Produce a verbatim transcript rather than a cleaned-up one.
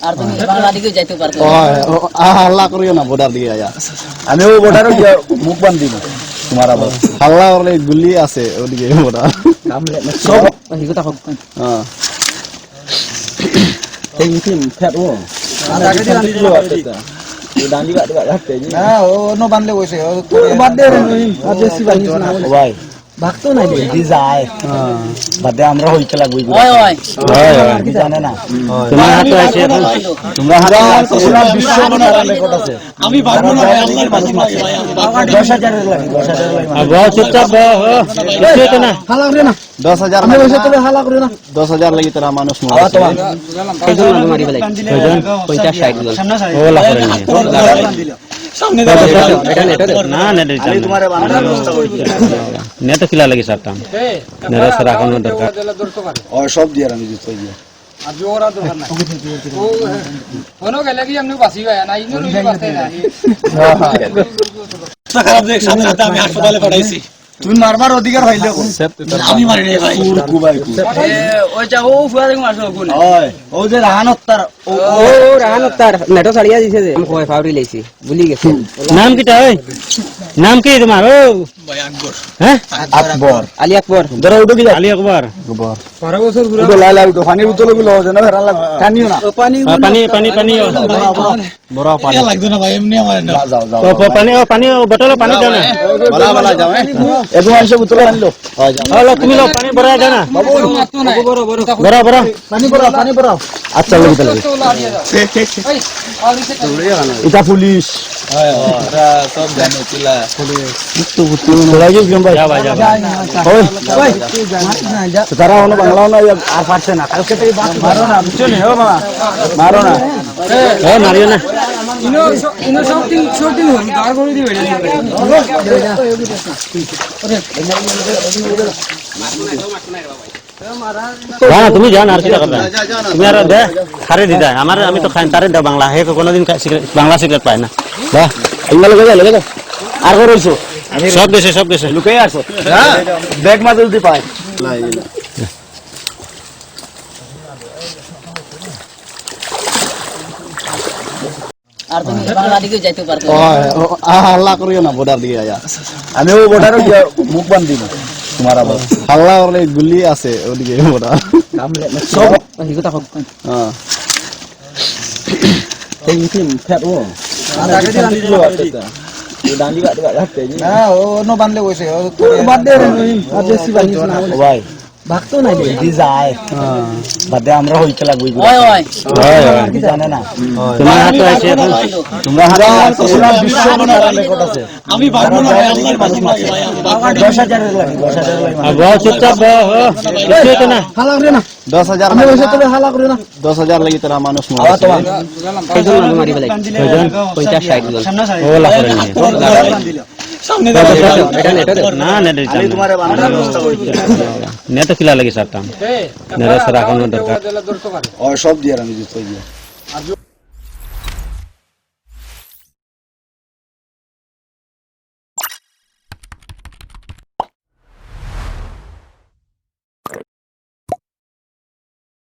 আর তুমি বাংলা দিকে যাইতে পারতো না। ওই, ও, আ, হাল্লা করিও না বর্ডার দিকে আয়া। আমি ওই বর্ডারো গিয়া মুখ বান্ধিমু। তোমার আবার। হাল্লা করলে গুলি আছে ওদিকে বর্ডার। সব। হ্যাঁ। এই মুসলিম, ফের ও। না, ও অন্য বান্ধে বসে, ও তো বাদ দে রে, নইম, আর বেশি বানিস না। ও ভাই। ভাগ তো নাই রে। যদি যায়, হ্যাঁ। বাদে আমরা হইতে লাগবো এগুলো। ওই, ওই। ওই, ওই। কি জানে না? তোমার হাতে আছে এখন। তোমরা হাতে আছে, তোমরা বিশ্ব বানার রেকর্ড আছে। আমি পারবো না ভাই, আল্লাহর কসম আছে ভাই, আমি পারবো না। দশ হাজারের লাগি, দশ হাজারের লাগি। আর বল চুপচাপ বল, ও। কিছু হইতো না। হালা করে না। দশ হাজার আমি লাগি। ওই সাথে হালা করে না। দশ হাজার লাগি তারা মানুষ মরে। আবার তোমার। এই জন্য আমি মারি ফেলাই। কয়জন? পঞ্চাশ ষাট জন। ও, লাখ করে নিয়ে। সামনে দাঁড়াও। এটা, এটা, এটা। না, না, এটা আমি না। তোমারে বানানোর ব্যবস্থা করি। নেট কিলা লাগি সারতাম। নেট সারা এখন দরকার। ও, সব দিয়ে আমি দিতে গিয়ে। আর জোর আর দরকার নাই। ও, কোনো গেলে কি এমনি বাঁচি হয় না, ইনো লুই বাঁচতে না। তো খারাপ দেখ, সাথে সাথে আমি হাসপাতালে পাঠাইছি। তুমি মারবার অধিকার পাইলে এখন। আমি মারি নাই ভাই। কুকুর কুবাই কুকুর। এ, ওই যা, ও ফুয়া দেখুন আসো কোন। ওই, ও যে রাহান হত্যার, ও, ও, ও রাহান হত্যার, নেটো ছাড়িয়া দিছে যে। আমি কই ফাউরি লইছি, ভুলি গেছি। নাম কিতা ওই? নাম কি তোমার? ও। ভাই আকবর। হ্যাঁ? আকবর। আলী আকবর। ধরো উঠো কি যাও? আলী আকবর। আকবর। বারো বছর বুড়া। উঠো, লাই, লাই, উঠো। পানির বোতল গুলো, যেন ফেরান লাগবে। টানিও না। ও, পানি, পানি, পানি, ও। বড় পানি। ইয়া লাগতো না ভাই, এমনি আমার না। যাও, যাও, ও, যাও। পানি, ও, পানি, ও, বোতল, পানি দাও না। বলা, বলা, যাও, হ্যাঁ। এগো আনছো বোতল আনলো। হয়, যাও। হ্যালো, তুমি লও, পানি ভরা যায় না। বাবু। বড়, বড়। বড়, বড়। পানি ভরাও, পানি ভরাও। আচ্ছা, লগে, লগে। ঠিক, ঠিক, ঠিক। এটা পুলিশ। হয়, হয়, ওরা সব জানে, কিলা। পুলিশ। একটু, একটু। চলে গেছে, ভাই। যা ভাই, যা ভাই। ওই। তো তারা অনো বাংলা অনো আর পারছে না। কালকে থেকে বাস মারো না, বুঝছো নি? ও মামা, মারো না। ও, মারিও না। ইনো, ইনো সব দিন, সব দিন হল, দাঁড় করে দিবে। যা না, তুমি যা না, আর কিতা করবে? তুমি আর দে, খারে দি যায়। আমার, আমি তো খাই, তারে দাও বাংলা। হে কোনোদিন খা-, সিগারেট, বাংলা সিগারেট পায় না। বাহ, ইংলা লগে যা, লগে যা। আর কো রইছো? সব গেছে, সব গেছে। লুকাই আছো। হ্যাঁ? ব্যাগ মাঝে যদি পায়। আর তুমি বাংলা দিকে যাইতে পারতো না। ওই, ও, আ, হাল্লা করিও না বর্ডার দিকে আয়া। আমি ওই বর্ডারো গিয়া মুখ বান্ধিমু। তোমার আবার। হাল্লা করলে গুলি আছে ওদিকে বর্ডার। সব। হ্যাঁ। এই মুসলিম, ফের ও। না, ও অন্য বান্ধে বসে, ও তো বাদ দে রে, নইম, আর বেশি বানিস না। ও ভাই। ভাগ তো নাই রে। যদি যায়, হ্যাঁ। বাদে আমরা হইতে লাগবো এগুলো। ওই, ওই। ওই, ওই। কি জানে না? ওই। তোমার হাতে আছে এখন। তোমরা হাতে আছে, তোমরা বিশ্ব বানার রেকর্ড আছে। আমি পারবো না ভাই, আল্লাহর কসম আছে ভাই, আমি পারবো না। দশ হাজারের লাগি, দশ হাজারের লাগি। আর বল চুপচাপ বল, ও। কিছু হইতো না। হালা করে না। দশ হাজার আমি লাগি। ওই সাথে হালা করে না। দশ হাজার লাগি তারা মানুষ মরে। আবার তোমার। এই জন্য আমি মারি ফেলাই। কয়জন? পঞ্চাশ ষাট জন। ও, লাখ করে নিয়ে। সামনে দাঁড়াও। এটা নেট, এটা নেট। না, না, এটা আমি না। তোমারে বানানোর ব্যবস্থা করি। নেট কিলা লাগি সারতাম। নেট সারা এখন দরকার। ও, সব দিয়ে আমি দিতে গিয়ে।